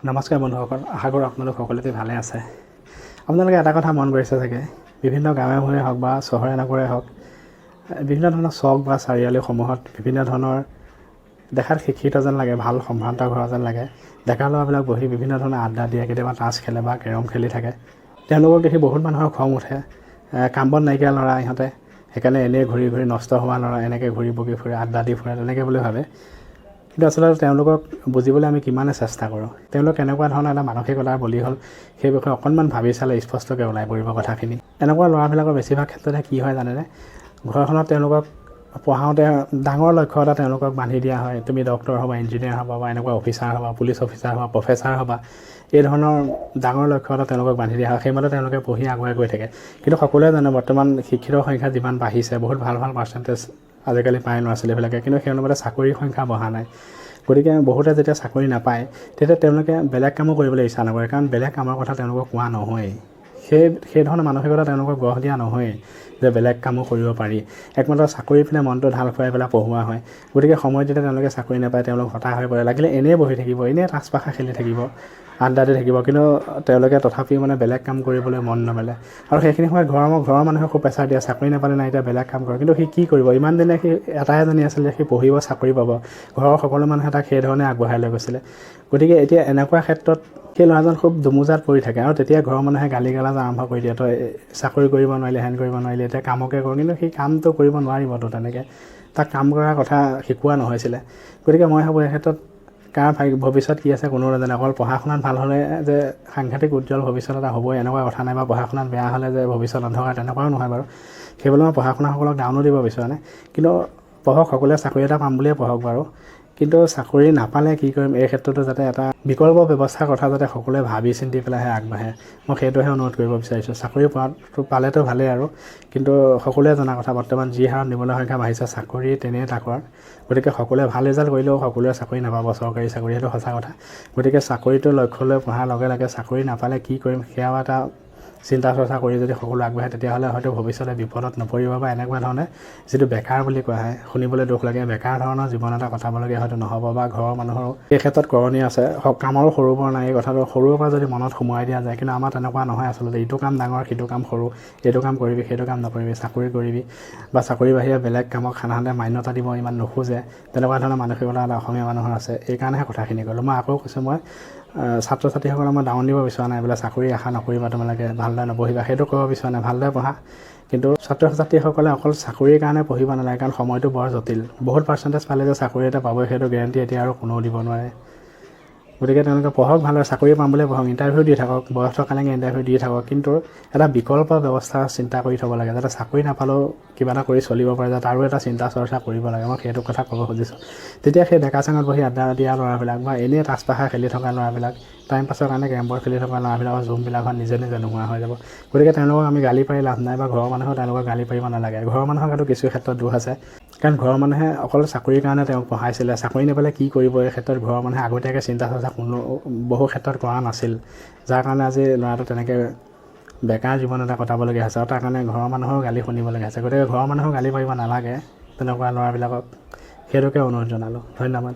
নমস্কাৰ বন্ধুসকল, আশা কৰোঁ আপোনালোক সকলোতে ভালে আছে। আপোনালোকে এটা কথা মন কৰিছে চাগে, বিভিন্ন গাঁৱে ভূঞে হওক বা চহৰে নগৰে হওক, বিভিন্ন ধৰণৰ চক বা চাৰিআলিসমূহত বিভিন্ন ধৰণৰ দেখাত শিক্ষিত যেন লাগে, ভাল সম্ভ্ৰান্ত ঘৰৰ যেন লাগে ডেকা ল'ৰাবিলাক বহি বিভিন্ন ধৰণৰ আড্ডা দিয়ে, কেতিয়াবা তাছ খেলে বা কেৰম খেলি থাকে। তেওঁলোকক দেখি বহুত মানুহৰ খং উঠে। কাম বন নাইকিয়া ল'ৰা ইহঁতে, সেইকাৰণে এনেই ঘূৰি ঘূৰি নষ্ট হোৱা ল'ৰা, এনেকৈ ঘূৰি পকি ফুৰে, আড্ডা দি ফুৰে, তেনেকৈ বুলি ভাবে। কিন্তু আচলতে তেওঁলোকক বুজিবলৈ আমি কিমানে চেষ্টা কৰোঁ? তেওঁলোক কেনেকুৱা ধৰণৰ এটা মানসিকতাৰ বলি হ'ল, সেই বিষয়ে অকণমান ভাবি চালে স্পষ্টকৈ ওলাই পৰিব কথাখিনি। এনেকুৱা ল'ৰাবিলাকৰ বেছিভাগ ক্ষেত্ৰতে কি হয় জানেনে? ঘৰখনত তেওঁলোকক পঢ়াওঁতে ডাঙৰ লক্ষ্য এটা তেওঁলোকক বান্ধি দিয়া হয়, তুমি ডক্টৰ হ'বা, ইঞ্জিনিয়াৰ হ'বা বা এনেকুৱা অফিচাৰ হ'বা, পুলিচ অফিচাৰ হ'বা, প্ৰফেচাৰ হ'বা। এই ধৰণৰ ডাঙৰ লক্ষ্য এটা তেওঁলোকক বান্ধি দিয়া হয়। সেইমতে তেওঁলোকে পঢ়ি আগুৱাই গৈ থাকে। কিন্তু সকলোৱে জানে, বৰ্তমান শিক্ষিতৰ সংখ্যা যিমান বাঢ়িছে, বহুত ভাল ভাল পাৰ্চেণ্টেজ আজিকালি পায় ল'ৰা ছোৱালীবিলাকে, কিন্তু সেই অনুপাতে চাকৰিৰ সংখ্যা বঢ়া নাই। গতিকে বহুতে যেতিয়া চাকৰি নাপায়, তেতিয়া তেওঁলোকে বেলেগ কামো কৰিবলৈ ইচ্ছা নকৰে, কাৰণ বেলেগ কামৰ কথা তেওঁলোকক কোৱা নহয়েই। সেই ধৰণৰ মানসিকতা তেওঁলোকক গঢ় দিয়া নহয়েই যে বেলেগ কামো কৰিব পাৰি। একমাত্ৰ চাকৰি পিনে মনটো ঢাল খুৱাই পেলাই পঢ়োৱা হয়। গতিকে সময়ত যেতিয়া তেওঁলোকে চাকৰি নাপায়, তেওঁলোক হতাশ হৈ পৰে। লাগিলে এনেই বহি থাকিব, এনেই তাচ পাশা খেলি থাকিব, আড্ডা দি থাকিব, কিন্তু তেওঁলোকে তথাপিও মানে বেলেগ কাম কৰিবলৈ মন নমেলে। আৰু সেইখিনি সময়ত ঘৰৰ মানুহে খুব প্ৰেছাৰ দিয়ে, চাকৰি নাপালে নাই, এতিয়া বেলেগ কাম কৰ। কিন্তু সি কি কৰিব? ইমান দিনে সি এটাই জানি আছিলে যে সি পঢ়িব, চাকৰি পাব। ঘৰৰ সকলো মানুহে তাক সেইধৰণে আগবঢ়াই লৈ গৈছিলে। গতিকে এতিয়া এনেকুৱা ক্ষেত্ৰত সেই ল'ৰাজন খুব দুমোজাত পৰি থাকে আৰু তেতিয়া ঘৰৰ মানুহে গালি গালাজ আৰম্ভ কৰি দিয়ে, তই চাকৰি কৰিব নোৱাৰিলি, হেন কৰিব নোৱাৰিলি, এতিয়া কামকে কৰ। কিন্তু সি কামটো কৰিব নোৱাৰিবতো, তেনেকৈ তাক কাম কৰাৰ কথা শিকোৱা নহৈছিলে। গতিকে মই ভাবোঁ, এই ক্ষেত্ৰত কাৰ ভৱিষ্যত কি আছে কোনেও নাজানে। অকল পঢ়া শুনাত ভাল হ'লে যে সাংঘাতিক উজ্জ্বল ভৱিষ্যত এটা হ'বই, এনেকুৱা কথা নাই বা পঢ়া শুনাত বেয়া হ'লে যে ভৱিষ্যত অন্ধকাৰ, তেনেকুৱাও নহয় বাৰু। সেইবুলি মই পঢ়া শুনাসকলক ডাউনো দিব বিচৰা নাই। কিন্তু পঢ়ক সকলোৱে, চাকৰি এটা পাম বুলিয়ে পঢ়ক বাৰু। কিন্তু চাকৰি নাপালে কি কৰিম, এই ক্ষেত্ৰতো যাতে এটা বিকল্প ব্যৱস্থাৰ কথা যাতে সকলোৱে ভাবি চিন্তি পেলাইহে আগবাঢ়ে, মই সেইটোহে অনুৰোধ কৰিব বিচাৰিছোঁ। চাকৰি পোৱাটো পালেতো ভালেই আৰু, কিন্তু সকলোৱে জনা কথা, বৰ্তমান যি হাৰত নিবনুৱা সংখ্যা বাঢ়িছে, চাকৰি তেনেই তাকৰ। গতিকে সকলোৱে ভাল ৰিজাল্ট কৰিলেও সকলোৱে চাকৰি নাপাব চৰকাৰী চাকৰি, সেইটো সঁচা কথা। গতিকে চাকৰিটো লক্ষ্য লৈ পঢ়াৰ লগে লগে চাকৰি নাপালে কি কৰিম, সেয়াও এটা চিন্তা চৰ্চা কৰি যদি সকলো আগবাঢ়ে, তেতিয়াহ'লে হয়তো ভৱিষ্যতে বিপদত নপৰিব বা এনেকুৱা ধৰণে যিটো বেকাৰ বুলি কোৱা হয়, শুনিবলৈ দুখ লাগে, বেকাৰ ধৰণৰ জীৱন এটা কটাবলগীয়া হয়তো নহ'ব। বা ঘৰৰ মানুহৰো এই ক্ষেত্ৰত কৰণীয় আছে। কামৰো সৰু বৰ নাই, এই কথাটো সৰুৰ পৰা যদি মনত সোমোৱাই দিয়া যায়। কিন্তু আমাৰ তেনেকুৱা নহয় আচলতে। ইটো কাম ডাঙৰ, সিটো কাম সৰু, এইটো কাম কৰিবি, সেইটো কাম নকৰিবি, চাকৰি কৰিবি বা চাকৰি বাহিৰে বেলেগ কামক সাধাৰণতে মান্যতা দিব ইমান নোখোজে। তেনেকুৱা ধৰণৰ মানসিকতা এটা অসমীয়া মানুহৰ আছে। এইকাৰণেহে কথাখিনি ক'লোঁ। মই আকৌ কৈছোঁ, মই ছাত্ৰ ছাত্ৰীসকলক মই ডাউন দিব বিচৰা নাই, বোলে চাকৰি আশা নকৰিবা, তোমালোকে ভালদৰে নপঢ়িবা, সেইটো ক'ব বিচৰা নাই। ভালদৰে পঢ়া, কিন্তু ছাত্ৰ ছাত্ৰীসকলে অকল চাকৰিৰ কাৰণে পঢ়িব নালাগে, কাৰণ সময়টো বৰ জটিল। বহুত পাৰ্চেণ্টেজ পালে যে চাকৰি এটা পাবই, সেইটো গেৰেণ্টি এতিয়া আৰু কোনেও দিব নোৱাৰে। গতিকে তেওঁলোকে পঢ়ক ভালদৰে, চাকৰি পাম বুলিয়ে পঢ়ক, ইণ্টাৰভিউ দি থাকক, বয়স থকালৈকে ইণ্টাৰভিউ দি থাকক। কিন্তু এটা বিকল্প ব্যৱস্থা চিন্তা কৰি থ'ব লাগে, যাতে চাকৰি নাপালেও কিবা এটা কৰি চলিব পাৰে যাতে, তাৰো এটা চিন্তা চৰ্চা কৰিব লাগে। মই সেইটো কথা ক'ব খুজিছোঁ। তেতিয়া সেই ডেকা চাঙত বহি আড্ডা দিয়া ল'ৰাবিলাক বা এনেই তাচ পাশা খেলি থকা ল'ৰাবিলাক, টাইম পাছৰ কাৰণে কেৰম বৰ্ড খেলি থকা ল'ৰাবিলাকৰ জুমবিলাকত নিজে নিজে নোহোৱা হৈ যাব। গতিকে তেওঁলোকক আমি গালি পাৰি লাভ নাই বা ঘৰৰ মানুহেও তেওঁলোকক গালি পাৰিব নালাগে। ঘৰৰ মানুহৰ গাতো কিছু ক্ষেত্ৰত দোষ আছে, কাৰণ ঘৰৰ মানুহে অকল চাকৰিৰ কাৰণে তেওঁক পঢ়াইছিলে। চাকৰি নাপালে কি কৰিব, এই ক্ষেত্ৰত ঘৰৰ মানুহে আগতীয়াকৈ চিন্তা চৰ্চা কোনো বহু ক্ষেত্ৰত কৰা নাছিল, যাৰ কাৰণে আজি ল'ৰাটো তেনেকৈ বেকাৰ জীৱন এটা কটাবলগীয়া হৈছে আৰু তাৰ কাৰণে ঘৰৰ মানুহৰো গালি শুনিবলগীয়া হৈছে। গতিকে ঘৰৰ মানুহো গালি পাৰিব নালাগে তেনেকুৱা ল'ৰাবিলাকক, সেইটোকে অনুৰোধ জনালোঁ। ধন্যবাদ।